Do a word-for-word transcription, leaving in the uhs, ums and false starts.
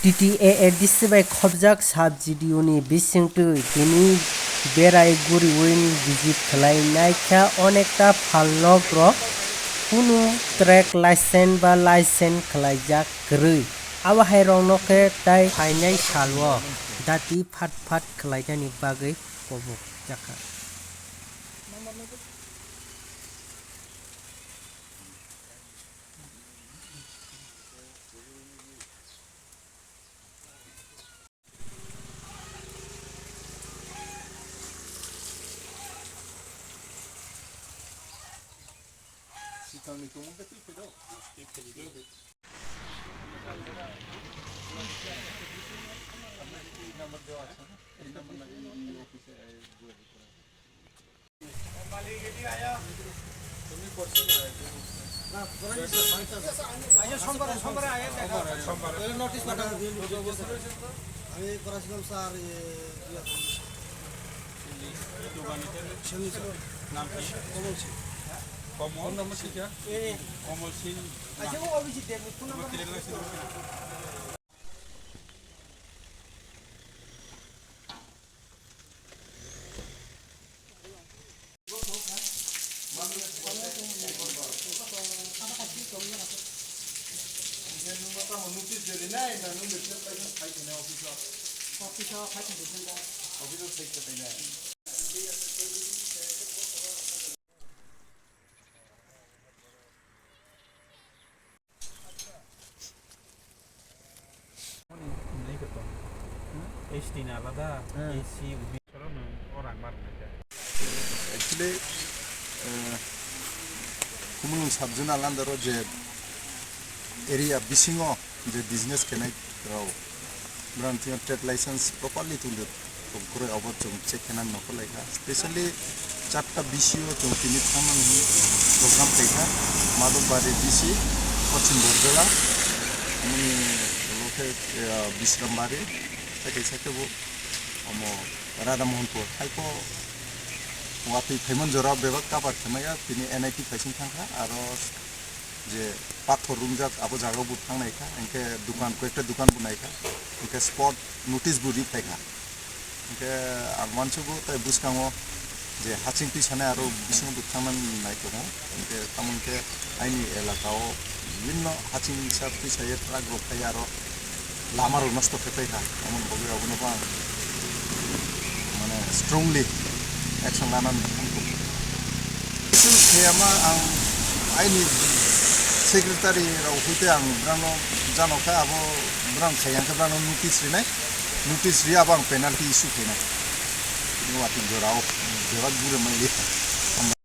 T T A A D C bai khobjak sub G D O ni bisingtwi tini berai guriui visit khlai naikha onekta phalnokrok kunu trade license ba license khlaijak kwrwi. Abo hairokno khe tai phainai salo dati phat phat khlainani bagwi kobok jakha. আমি করেছিলাম স্যার, ইয়ে, ইয়ে, সেমনি স্যার। নাম কি? কমল সিং। কমল? ফোন নম্বর কি? কমল সিং। আচ্ছা, ও Abhijit Deb, phone number. H T ni alada, hmm. A C, ubi. Soro nwng o rang mar nai khe. Actually, eh, Khumulwng sub-zonal under-o je area bisingo je business khenai rok, borok thwngya trade license properly tongde. Tongkhoroi obo chwng check khainani nokho laikha. Specially charta B C O chwng tini thangmani program khaikha. Madhubari B C, Poschim Borjala, amoni ulo khe, eh, Bishrambari, tei kaisa khe bo omo Radha Mohanpur. Haikhe watwi phaimani jora bebak cover khaimaya, tini N I T phaising thangkha, aro je pathor rungjak abo jaga bo thang naikha, hinkhe dukan, koyekta dukan bo naikha, hinkhe spot notice bo riphaikha. Hinkhe ang uansugo tei bwskango je haching twi sanai aro bisingo bo thangna nai tongo, hinkhe tamo hinkhe aini elaka o bibinno haching sak twi saye truck rok phai aro lama rok nosto khe paikha, amoni bagwi abono bo ang mane strongly action lanani thangkho. Khe ama ang aini secretary rok hoite ang borano jano khe abo borang khai ang khe borano notice rinai, notice ri abo ang penalty issue khainai. Watwi jorao bebak gure mali.